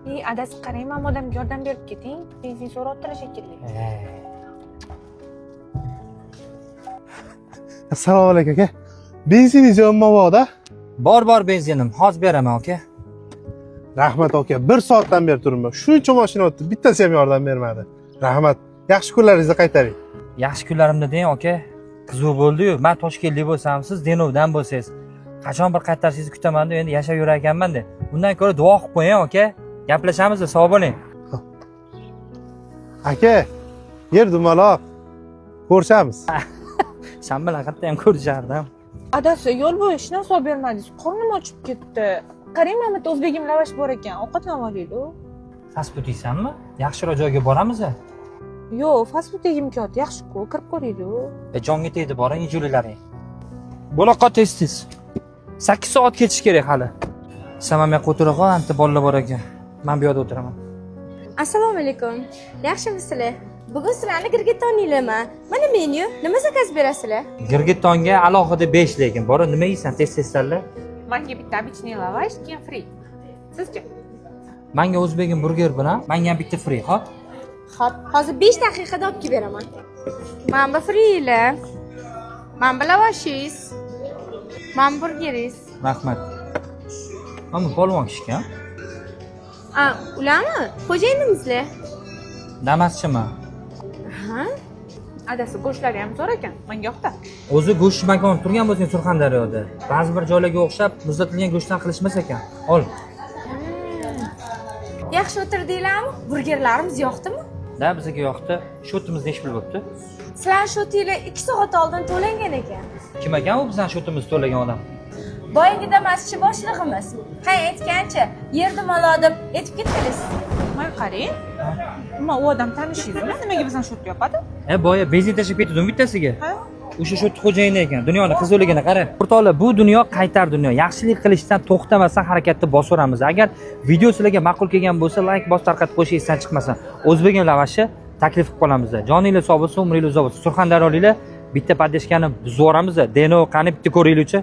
Ey, adasi, qarang, mana bu odamga yordam berib keting. Benzin so'rayaptilar shekilli. Assalomu alaykum, aka. Benziningiz yonmoqda? Bor, bor benzinim, hozir beraman, aka. Rahmat, aka. Bir soatdan beri turibman. Shuncha mashina o'tdi, bittasi ham yordam bermadi. Rahmat. Yaxshi kunlaringizda qaytaring. Yaxshi kunlarimda deng, aka. Qiziq bo'ldi-yu, man toshkentlik bo'lsam, siz Denovdan bo'lsangiz, qachon bir qaytarishingizni kutaman deb endi yashab yurar ekanman-da. Undan ko'ra duo qilib qo'ying, aka. Gaplashamiz, sog' bo'ling. Aka, yer dumaloq. Ko'rishamiz. San bilan qayerda ham ko'rishardim. Adasi, yo'l bo'yi hech narsa olib bermadingiz. Qornim ochib ketdi. Qarang, mana bu yerda o'zbegim lavash bor ekan. Ovqatlanib olaylik. Fast food yeysanmi? Yaxshiroq joyga boramiz. Yo'q, fast food yegim kelyapti. Yaxshi-ku, kirib ko'raylik. E, jonga tegdi, boring, yegulilaring. Bo'la qol tez tez. 8 soat ketish kerak hali. San mana bu yoqqa o'tira qol, anta bolalar bor ekan. Men bu yoqda o'tiraman. Assalomu alaykum. Yaxshimisizlar? Bugun sizlarni girgittoniylarman. Mana menyu. Nima zakaz berasizlar? Girgittonga alohida 5 lekin. Bora, nima yeysan? Tez tez tanla. Manga bitta обычный lavash, keyin fri. Sizchi? Manga o'zbegim burger bilan, manga ham bitta fri, hop? Xo'p, hozir 5 daqiqada olib kelib beraman. Mana bu frilar. Mana bu lavashingiz. Mana burgeringiz. Rahmat. Mana bu polvon kishi ekan. A, ularmi? Xo'jayinimizlar. Damaschimi? Ha? Adasi, go'shtlari ham zo'r ekan. Menga yoqdi. O'zi go'sht makon turgan bo'lsang Surxondaryoda. Ba'zi bir joylarga o'xshab muzlatilgan go'shtdan qilishmas ekan. Ol. Yaxshi o'tirdinglarmi? Burgerlarimiz yoqdimi? Da, bizga yoqdi. Shotimiz nechi pul bo'pti? Sizlar shotinglar 2 soat oldin to'langan ekan. Kim ekan u bizning shotimizni to'lagan odam? Boyagi damaschi boshlig'imiz. Ha, aytgancha, yer dumaloq deb aytib ketdingiz. Mana qarang. Nima, u odam tanishingizmi? Nimaga bizdan shot yopadi? E, boya benzin tashlab ketdi bittasiga. Ha? O'sha shotni xo'jayini ekan. Dunyoni qizuvligini qara. O'rtoqlar, bu dunyo qaytar dunyo. Yaxshilik qilishdan to'xtamasdan harakatni bosaveramiz. Agar video sizlarga ma'qul kelgan bo'lsa, like bosib tarqatib qo'yish esdan chiqmasin. O'zbegim lavashi taklif qilib qolamiz. Joninglar sog' bo'lsin, umringlar uzoq bo'lsin. Surxondaryoliklar bitta поддержка ni buzib yuboramiz. Denov qani, bitta ko'ringlarchi.